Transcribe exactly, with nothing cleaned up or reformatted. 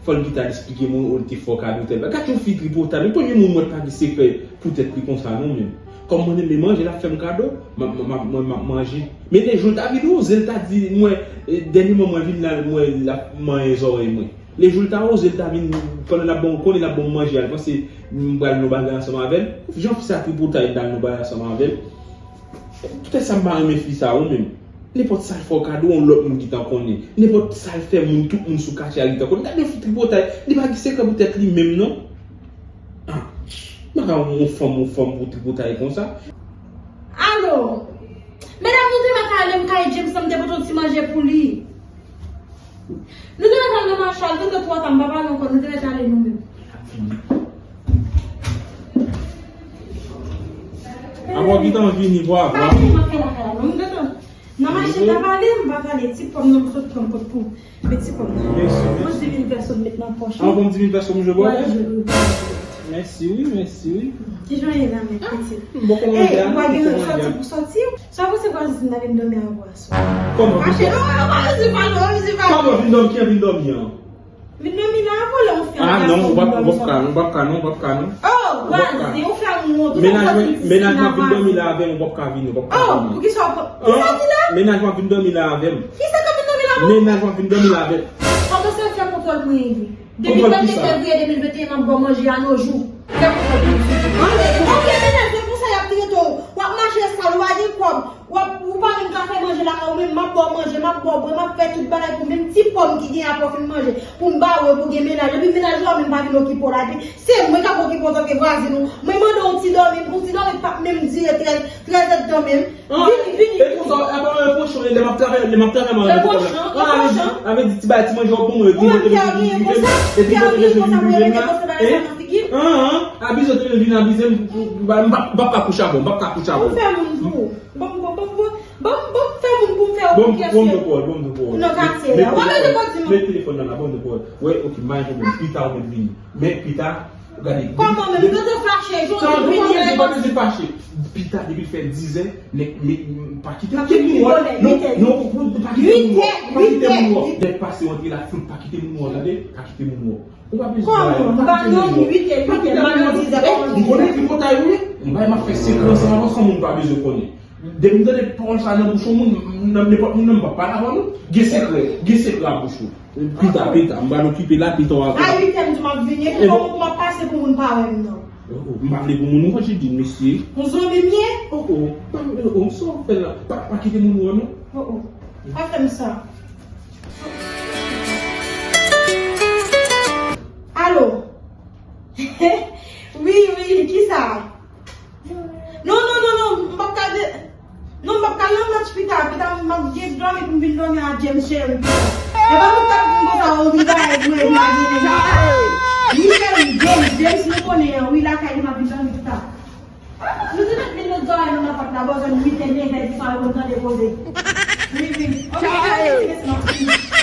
Fò l gentan al esplike moun, o, l te fè w kado tèl bagay. Gad yon fi tripotay, men premye moun mwen pa gen sekrè pou tèt li konsa non menm. Kòm mwen renmen manje, l ap fè m kado, m ap, m ap, mwen m ap manje. Men lè jou l ta vin oze, l ta di mwen, e, dènyèman mwen vin la, mwen l ap manyen zòrèy mwen. Lè jou l ta oze, l ta vin, pandan l ap ban m, konnen l ap ban m manje a, l panse m pral nan bagay ansanm avè l. Jan fi sa tripotay, l ta al nan bagay ansanm avè l. Poutèt sa m pa renmen fi sa, ou menm. Nenpòt sa l fè w kado, yon lòt moun gentan konnen. Nenpòt sa l fè moun, tout moun sou katye a gentan konnen. Gade yon fi tripotay, li pa gen sekrè pou tèt li menm non. Ah, m pa ka yon fanm, yon fanm pou tripotay konsa. Alo! Medam, nou te mèt ale, m kay James, m te pote yon ti manje pou li. Nou te mèt al nan mache a, li te twò ta, m pa pale ankò, nou te mèt ale nou menm. Avan w gentan vini, vwa, vwa. Pa gen m ap fè lakay la non, m gentan nan mache ta pale, m pa pale, ti pòm nan m sot pran m pot pou, men ti pòm nan. Mèsi, mèsi. Mwen di vin vèso m met nan pòch. Ah, bon, m di vin vèso m jwe bòlè? Mèsi wi, mèsi wi. Kijan w ye la, mèt pitit? M poko manje a non, m poko manje a. Sòti pou sòti. Sa w panse vwazin nan vin dòmi avè w aswè? Kòman vin dòmi? Fache non, non, non, vin dòmi, kijan vin dòmi an? Vin dòmi la, vòlè yon fi an. Ah non, ou p ap, ou p ap ka non, ou p ap ka non, ou p ap ka non. Oh, vwazin, ou fè m wont, ou fè m santi m ti nava. Mennaj mwen vin dòmi la avè m, ou p ap ka vini, ou p ap ka vini. Oh, poukisa w p-, kisa w di la? Mennaj mwen vin dòmi la avè m. Kisa k ap vin dòmi la avè w? Mennaj mwen vin dòmi la avè m. Pandan se fè kontwòl mwen ye. Depi trannde fevriye de mil venteyen, m ap ba w manje a nojou. Lè kontwòl mwen fini. Anben, mennaj mwen konsa y ap trete w. W ap mache sal, ou pa gen kòb. W ap, ou pa menm ka fè manje lakay ou, men m ap ba w manje, m ap ba w bwè, m ap fè tout bagay pou menm ti pòm ki gen apre w fin manje, pou m ba w yo pou gen mennaj. Epi mennaj ou a menm pa vin okipe w la, epi se mwen k ap okipe w antanke vwazin ou. Mwen mande w yon ti dòmi, yon ti dòmi p ap menm dire trèz, trèz èdtan menm. Vini, vini, vini. E konsa, apa w repwoche w, lè m ap travay, lè m ap travay, m ap repwoche w. Repwoche, repwoche. Sa vle di, ti bagay, ti manje w ap ban mwen, epi ou te vin, vin, vin, epi ou te vin, vin, vin la. An, an, abize w te vin, vin abize m, m p ap, m p ap ka kouche avè w, m p ap ka kouche avè w. Ou fè moun tou. Ban m, ban m, ban m, ban m, ban m fè moun pou m fè yon kesyon. Ban m de pawòl, ban m de pawòl. Ou nan katye a. W ap rete bò di m. Met telefòn nan la, ban m de pawòl. Wè, ok, m pa gen pwoblèm. Pita ou mèt vini. Men pita, gade. Kòman menm? Depi, depi w fache, jodi w vini. Non, pa bezwen fache. Pita, depi l fè dizè, nèg, men, pa kite moun wè. Non, non, pa kite moun wè. Pa kite moun wè. Nèg pase w antre la, fout, pa kite moun wè, tande? Pa kite moun wè. Ou pa bezwen bagay, pa kite moun wè. Kòman? M pa nan uit è, uit è, m pa nan dizè, kòman? M konnen ki pòtay ou ye. M bay, m ap fè sekrè ansanm avè w san moun pa bezwen konnen. Depi m tande pawòl sa nan bouch yon moun, m, nan nenpòt moun nan, m p ap pale avè w non. Gen sekrè, gen sekrè nan bouch ou. Pita, pita, m pral okipe la, pita w ap. A uit è m di w m ap vini, epi kòman pou m ap pase pou moun pa wè m nan? Oh, oh, m pa vle pou moun wè, Jidin, mesye. Yon zonbi m ye? Oh, oh, pa, oh, oh, sa w ap fè la? Pa, pa kite moun wè w non. Oh, oh, pa fè m sa. Alo? Wi, wi, kisa? Non, non, non, non, m p ap ka de-, non, m p ap ka nan match pita, pita m ap gen dòmi pou m vin dòmi a James cheri pita. E pa nou t ap vin konsa, ou vin bay mwen imajine. Michel, James, James nou konnen an, wi, lakay li m ap vin dòmi pita. Nou te mèt vin met zòrèy nou nan pòt la, bò zòn uit è, nèf è di swa, yo konn tande koze. Wi, wi. Ok, mèsi, mèsi, m ap vini.